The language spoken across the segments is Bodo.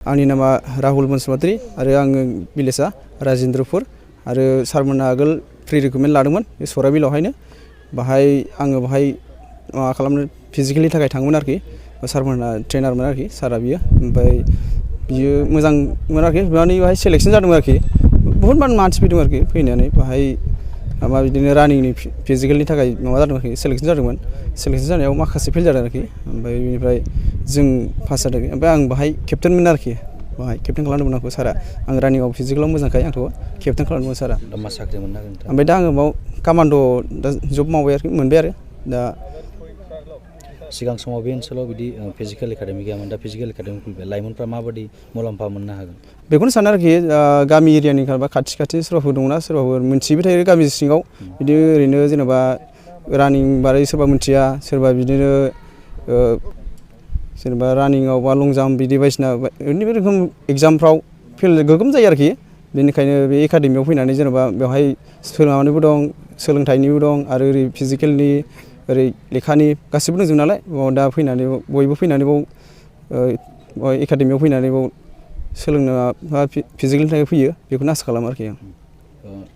आंनि नामा राहुल बसुमतारी आरो आङो विलेजा राजेन्द्रपुर आरो सारमोनहा आगोल प्रि रिक्रुटमेन्ट लादोंमोन बे सराबिलावहायनो आङो बाहाय माबा खालामनो फिजिकेलनि थाखाय थाङोमोन आरोखि सारमोनहा ट्रेनारमोन आरोखि सारा बियो ओमफ्राय बियो मोजांमोन आरोखि बाहाय सेलेक्सन जादोंमोन आरोखि बहुत मानसि फैदों आरोखि फैनानै बाहाय माबा बिदिनो रानिंनि फिजिकेलनि थाखाय माबा जादों आरोखि सेलेक्सन जादोंमोन सेलेक्सन जानायाव माखासे फेल जादों आरोखि ओमफ्राय बेनिफ्राय जों पास जादों ओमफ्राय आं बाहाय केप्टेनमोन आरोखि बाहाय केप्टेन खालामदोंमोन आंखौ सारा आं रानिंआव फिजिकेलाव मोजांखाय आंखौ केप्टेन खालामदोंमोन सारा मा साख्रि मोननो हागोन ओमफ्राय दा आङो बाव कामान्ड' दा जब मावबाय आरोखि मोनबाय आरो दा सिगां समाव बे ओनसोलाव बिदि फिजिकेल एकाडेमि गैयामोन दा फिजिकेल एकाडेमि खुलिबाय लाइमोनफ्रा माबायदि मुलाम्फा मोननो हागोन बेखौनो सानो आरोखि गामि एरियानि बा खाथि सोरबाफोर दंना सोरबाफोर मोनथिबाय थायो गामि सिङाव बिदि ओरैनो जेनेबा रानिं बारै सोरबा मोनथिया सोरबा बिदिनो जेनेबा रानिंआव बा लं जाम्प बिदि बायदिसिना ओरैनो रोखोम एग्जामफ्राव फेल गोगोम जायो आरोखि बेनिखायनो बे एकाडेमियाव फैनानै जेनेबा बेवहाय सोलोंनानैबो दं सोलोंथाइनिबो दं आरो ओरै फिजिकेलनि ओरै लेखानि गासिबो दंजोबो नालाय दा फैनानै बयबो फैनानै बाव एकाडेमियाव फैनानै बाव सोलोंनो बा फिजिकेलनि थाखाय फैयो बेखौनो आसा खालामो आरोखि आं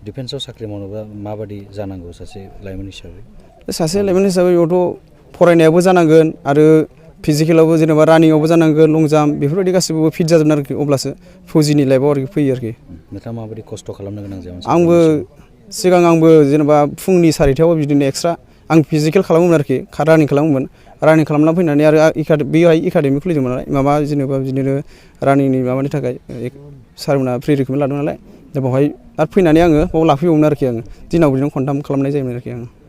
डिफेन्सआव साख्रि मावनोबा माबायदि जानांगौ सासे लाइमोन हिसाबै सासे लाइमोन हिसाबै बेयावथ' फरायनायाबो जानांगोन आरो फिजिकेलावबो जेनेबा रानिंआवबो जानांगोन लं जाम्प बेफोरबायदि गासिबो फिट जाजोबनांगोन आरोखि अब्लासो फौजिनि लाइफआव आरोखि फैयो आरोखि नोंथाङा माबायदि खस्थ' खालामनो गोनां जायोमोन आंबो जेनेबा फुंनि 4टायाव बिदिनो एक्सट्रा आं फिजिकेल खालामोमोन आरोखि रानिं खालामोमोन रानिं खालामना फैनानै आरो बेहाय एकाडेमि खुलिदोंमोन नालाय माबा जेनेबा बिदिनो रानिंनि माबानि थाखाय सारमोनहा प्रि रिक्रुटमेन्ट लादों नालाय दा बेवहाय आरो फैनानै आङो बाव लाफैबावोमोन आरोखि आङो दिनाव बिदिनो खनथाम खालामनाय जायोमोन आरोखि आङो